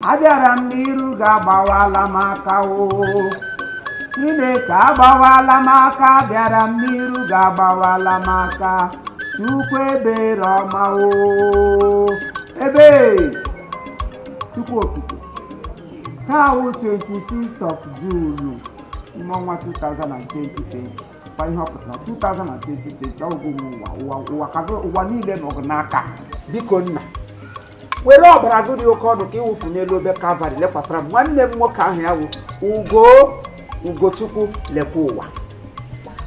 Abịara m n'iru gị, agbawala m aka o. Chineke, agbawala m aka. Abịara m n'iru gị, agbawala m aka. Chukwu ebere ọma o, ebe Chukwu okike. Taa wụ 26th of June n'ime ọnwa 2020. Kwa ihe ọ pụtara 2020, ọgwụgwụ ụwa ụwa ụwa ka ụwa niile nọ gị n'aka. Biko nna, were ọbara gị dị oke ọnụ ka ịwụfu n'elu obe Kalvarị lekwasara m nwanne m nwoke ahụ ya wụ Ugo Ugochukwu Lekwa Ụwa.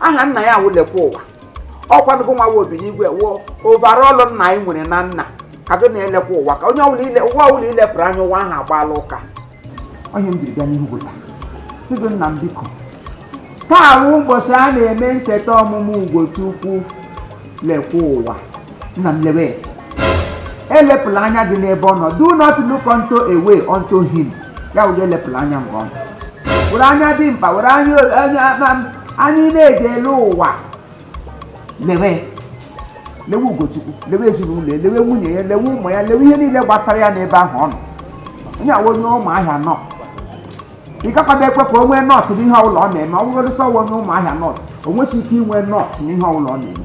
Aha nna ya wụ Lekwa Ụwa. Ọkwanụgo nwa obi n'igwe wụ overall nna anyị nwere na nna ka gị na-elekwa ụwa, ka onye ọbụla ile ụwa ọbụla ilepụrụ anya, ụwa ahụ agbaala ụka. Onye m jiri bịa n'ihu gị taa, sị gị, nna m, biko, taa wụ ụbọchị a na-eme ncheta ọmụmụ Ugochukwu Lekwa Ụwa. Nna m, lewe elepụla anya gị n'ebe ọ nọ. Do not look unto away unto him. Ya wụ gị elepụla anya mgbe ọ nọ. Were anya dị mkpa, were anya anya anya ị na-eji ele ụwa lewe, lewe Ugochukwu, lewe ezinụlọ ya, lewe nwunye ya, lewe ụmụ ya, lewe ihe niile gbasara ya n'ebe ahụ ọ nọ. Onye awa onye Ụmụahịa North, ị gakwado ekwe ka o nwee North n'ihe ọbụla ọ na-eme. Ọ bụgodị sọ onye Ụmụahịa North, o nwesị ike inwe North n'ihe ọbụla ọ na-eme.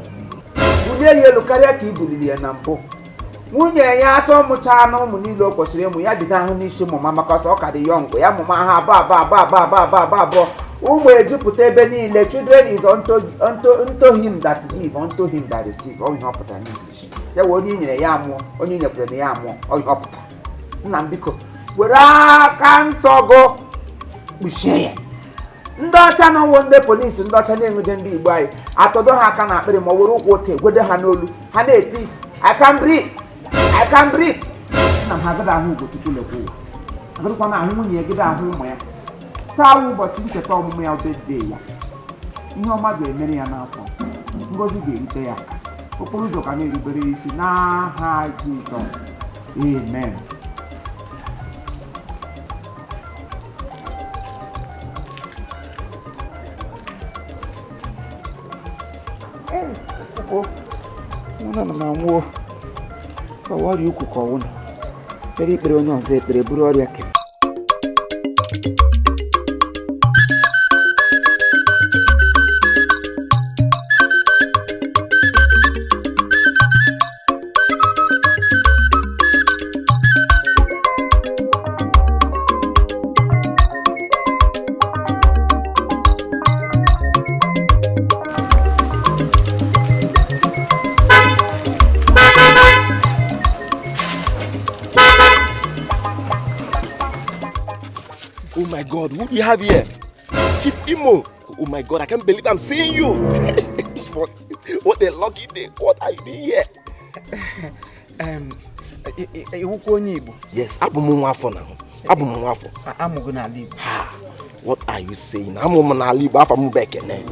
Bulie ya elu karịa ka i buliri ya na mbụ. Nwunye ya atọ mụchaa na ụmụ niile o kwesịrị ịmụ, ya bido ahụ n'isi ụmụma, maka ọsọ ọ ka dị young. Ya mụma ha abụọ abụọ abụọ abụọ abụọ abụọ abụọ abụọ, ụmụ ejupụta ebe niile. Children is unto him that give, unto him that receive. Ọ ihe ọ pụtara n'English ya wee onye i nyere ya amụọ, onye i nyekwere na ya amụọ. Ọ ihe ọ pụtara. Nna m, biko, were aka nsọ gụ kpuchie ya. Ndị ọcha na ọwụ ndị polisi, ndị ọcha na-enwede ndị Igbo anyị atọdo ha aka na akpịrị, ma ọ were ụkwụ ote gwede ha n'olu, ha na-eti, "I can breathe, I can breathe." Nna m, ha agaghị ahụ Ugochukwu Lekwa Ụwa, agụrụkwa na ahụ nwunye ya, gịdị ahụ ụmụ ya. Taa wụ ụbọchị ncheta ọmụmụ ya, birthday ya. Ihe ọma ga-emere ya n'afọ, ngọzi ga-erute ya aka, okporo ụzọ ga na-erubere ya isi n'aha Jizọs, amen. Nwụna na m anwụọ ka ọrịa ukwu ka ọwụna kpere ikpere onye ọzọ ekpere bụrụ ọrịa kem. Oh my God, who do we have here? Chief Imo. Oh my God, I can't believe I'm seeing you. What a lucky day. What are you doing here? Iwukwa onye Igbo? Yes, abụ m nwa afọ now. Abụ m nwa afọ. Amụgo n'ala Igbo? Ha, what are you saying? Amụ m n'ala Igbo, afọ m bụ Ekene.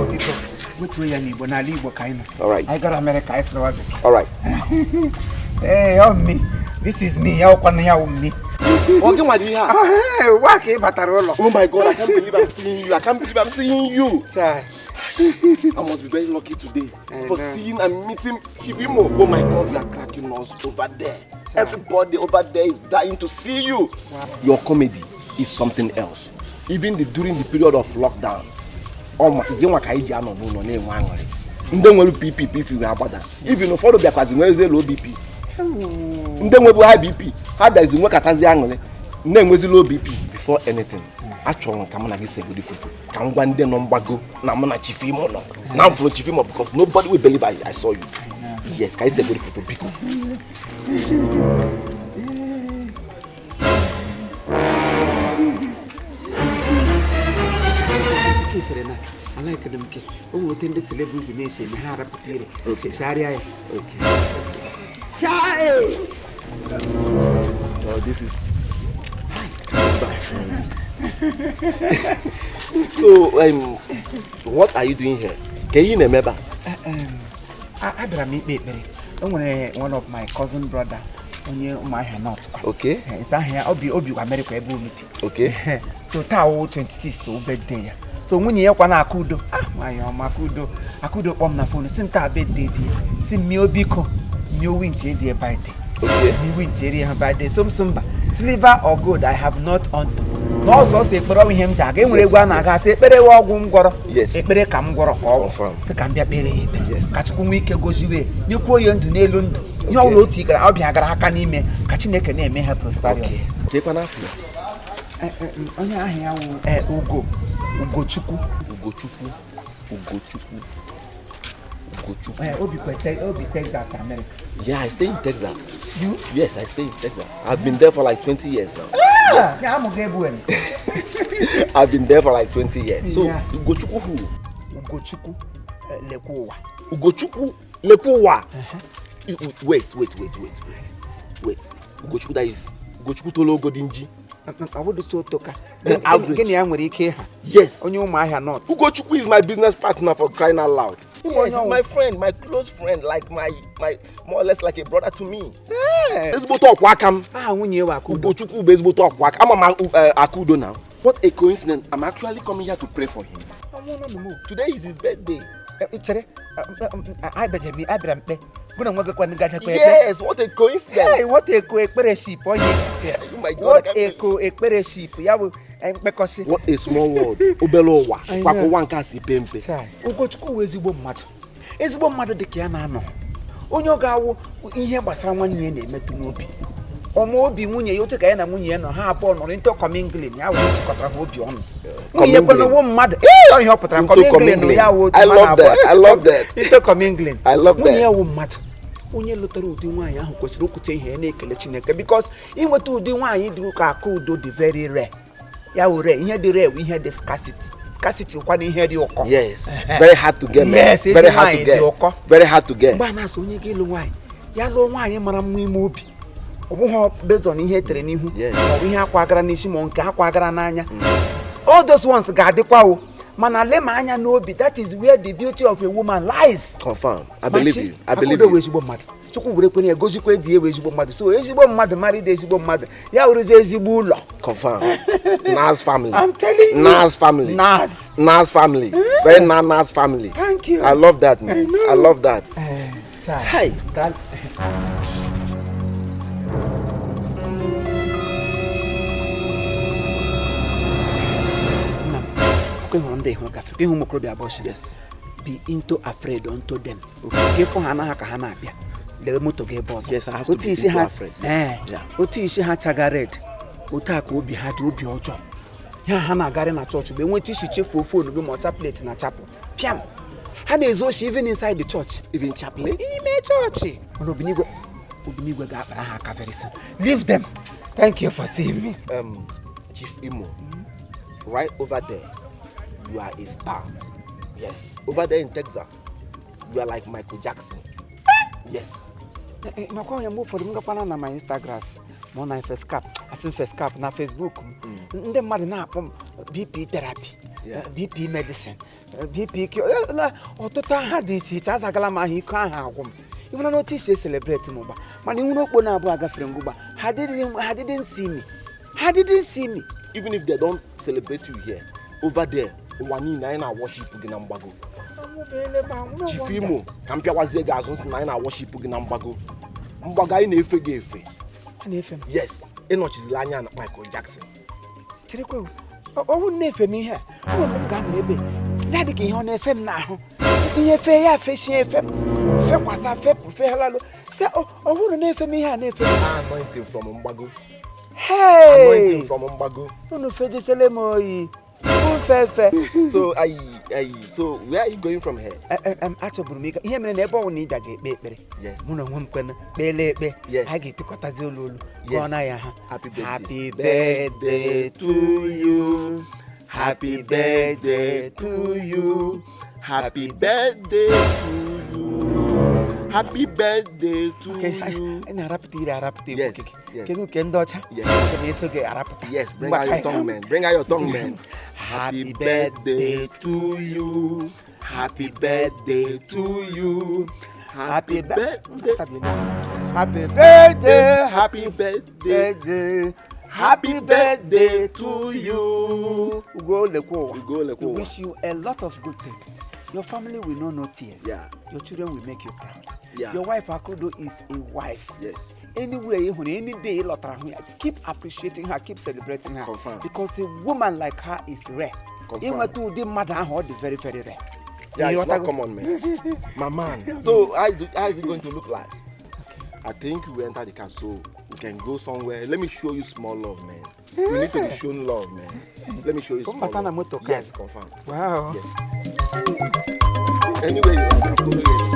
O biko, wetuo ya n'Igbo, n'ala Igbo ka anyị nọ. All right. Anyị gara Amerịka, anyị sịrị bekee. All right. Ee, ọ mmi, this is me. Ya ọkwanụ ya wụ mmi. Ọ gị nwa dị ihe a? Ugbu a ka ị batara ụlọ. Oh my God, I can't believe I'm seeing you. I can't believe I'm seeing you. I must be very lucky today for seeing and meeting Chief Imo. Oh my God, we are cracking us over there. Everybody over there is dying to see you. Your comedy is something else. Even during the period of lockdown, ọma gị nwa ka anyị ji anọ n'ụlọ na-enwe aṅụrị. Ndị nwere BP BP wee agbada. Even ụfọdụ bịakwazi nwerezie low BP. Ndị nwebu high BP, ha bịazi nwekọtazi aṅụrị na-enwezi low BP. Before anything, achọrọ m ka mụ na gị segodi foto ka m gwa ndị nọ mgbago na mụ na Chief Imo nọ na m fụrụ Chief Imo, because nobody will believe I saw you. Yes, ka anyị segodi foto, biko. Nke sịrị na alaikere m nke o nwere ote ndị celebrity na-esi eme ha arapụta ire segharịa ya. Okay. Oh, this is. I can't believe I'm seeing you. So, what are you doing here? Ka ihe na-eme ebe a? Abịara m ikpe ekpere. O nwere one of my cousin brother onye Ụmụahịa North kwa. Isi aha ya obi obi Amerịka ebe unu bi. So taa wụ 26 wụ birthday ya. So nwunye ya kwa na Akudo, ah, nwaanyị ọma Akudo, Akudo kpọm na phone si m taa birthday di ya, si m mio, biko mio winch edi birthday. Mi winch eri ha birthday. So m sị mba, Silver or gold I have not unto, na ọsọsọ ekpere ọwụ ihe m ji aga. Enwere egwu a na-aga asị, ekpere we ọgwụ m gwọrọ. Ekpere ka m gwọrọ ka ọgwụ. Sị ka m bịa kpere ya ekpere ka Chukwu nwee ike goziwe, nyekwuo ya ndụ n'elu ndụ, ihe ọbụla otu gara ọbịa gara aka n'ime, ka Chineke na-eme ha prosperous. Onye ahụ ya wụ Ugo, Ugochukwu. Ugochukwu, Ugochukwu, Ugochukwu. Obi Texas, America. Yeah, I stay in Texas. You? Yes, I stay in Texas. I've been there for like 20 years now. Yes. I've been there for like 20 years. So, yeah. Ugochukwu who? Ugochukwu Lekwa. Ugochukwu Lekwa. Wait, wait, wait, wait, wait. Wait. Ugochukwu, that is Ugochukwu Tolo Godinji. I would so toka. Yes. Ugochukwu is my business partner, for crying out loud. Yes, he's my friend, my close friend, like my more or less like a brother to me. Ezigbote ọkwa aka m. Ugochukwu bụ ezigbote ọkwa aka. Ama m Akudo now. What a coincidence. I'm actually coming here to pray for him. Today is his birthday. Yes, what a coincidence. Hey, what a co-ekpereship. Oh my God, what a co-ekpereship. What a small world. Obele ụwa. Kwakwa nka si pempe. Ugochukwu ezigbo mmadụ. Ezigbo mmadụ dị ka ya na-anọ. Onye ọ ga-awụ ihe gbasara nwanne ya na-emetụ n'obi. Ọma obi nwunye ya, otu ka ya na nwunye ya nọ, ha abụọ nọrọ into commingling, ya wee jikọtara ha obi ọnụ. Nwunye kwenowo mmadụ. Ee, ihe ọ pụtara commingling ya wụ. I love that. I love that. Into commingling. I love that. Nwunye ya wụ mmadụ. Onye lụtara ụdị nwaanyị ahụ kwesịrị okwute ihe ya na-ekele Chineke, because inweta ụdị nwaanyị dị ụka aka udo dị very rare. Ya wụ rare, ihe dị rare wụ ihe dị scarcity. Scarcity kwa na ihe dị ụkọ. Yes, very hard to get. Yes, very hard to get. Very hard to get. Mgbe a na-asị onye ga-ịlụ nwaanyị, ya lụọ nwaanyị mara mma ime obi. Ọ bụghị based on ihe etere n'ihu, ma ọ bụ ihe akwa gara n'isi, ma nke akwa gara n'anya. All those ones ga-adịkwa o, mana lema anya n'obi. That is where the beauty of a woman lies. Confirm. I believe you. I believe you. Ezigbo mmadụ. Chukwu were kwene egozikwa di ewe ezigbo mmadụ. So ezigbo mmadụ married ezigbo mmadụ, ya wụrụzi ezigbo ụlọ. Confirm. Nas family. I'm telling you. Nas family. Nas. Nas family. Very Nas family. Thank you. I love that, man. I know. I love that. Hi. Yes. Be into afraid unto them. Okay. Yes, I have to be into afraid. Yeah. Otu isi ha chaga red. Otu aka obi ha dị obi ọjọọ. Ya ha na-agarị na church mgbe nweta isi chefuo phone gị ma ọ chaplet na chapel. Piam. Ha na-ezu oshi even inside the church. Even chaplet? Ime church. Mana Obinigwe ga-akpara ha aka very soon. Leave them. Thank you for seeing me. Chief Imo, right over there, you are a star. Yes. Over there in Texas, you are like Michael Jackson. Yes. Makwa mgbe ụfọdụ m gakwana na my Instagram ma ọ na Facecap, asị m Facecap na Facebook m, ndị mmadụ na-akpọ m BP therapy, BP medicine, BP ọtụtụ aha dị iche iche. Azagala m ahụ iko ahụ agwụ m. Ịhụra na otu isi eselebreti m ụgba, mana ịhụrụ okpo na-abụọ agafere ngụgba. Ha didn't see me. Ha didn't see me. Even if they don't celebrate you here, over there, ụwa niile anyị na-worship gị na mgbago. Chief Imo, ka m pịawazie gị azụ nsị na anyị na-worship gị na mgbago. Mgbago anyị na-efe gị efe. Na-efe m? Yes, ịnọchizila anya na Michael Jackson. Cherekwa, ọnwụ na-efe m ihe a, ụmụ m ga-anọ ebe ya dị ka ihe ọ na-efe m n'ahụ. Ihe fee ya fechie efe, fekwasa fepụ feghalalụ. Sị ọnwụ na-efe m ihe a na-efe m. Anointing from mgbago. Hey! Anointing from mgbago. Unu fejesele m oyi. Fefe. So so where are you going from here? Achọburu m ịga. Ihe mere na ebe ọwụ na ịbịa ga-ekpe ekpere. Yes. Mụ na onwe m kwena kpeele ekpe. Yes. A ga-etikọtazi olu olu. Yes. Gụọ na ya ha. Happy birthday. Happy birthday to you. Happy birthday to you. Happy birthday to you. Happy birthday to you. Anyị na-arapụta iri arapụta egwu. Yes. Kedu nke ndị ọcha? Yes. Aga m eso gị arapụta. Yes, bring out your tongue, man. Bring out your tongue, man. Happy birthday to you. Happy birthday to you. Happy birthday. Happy birthday. Happy birthday. Happy birthday to you. Ugo lekwa ụwa. Ugo lekwa We ụwa. wish you a lot of good things. Your family will know no tears. Your children will make you proud. Your wife Akudo is a wife. Anywhere ị hụrụ, any day ị lọtara hụ ya, keep appreciating her, keep celebrating her. Confirm. Because a woman like her is rare. Confirm. Inweta ụdị mmadụ ahụ, ọ dị very very rare. Yeah, it's not Ịghọtago? Common, man. My man. So how is it going to look like? I think we enter the car so we can go somewhere. Let me show you small love, man. You need to be shown love, man. Let me show you Come small back on love. a motor car. Yes, confirm. Wow. Yes. Anyway, you like, I'm following you.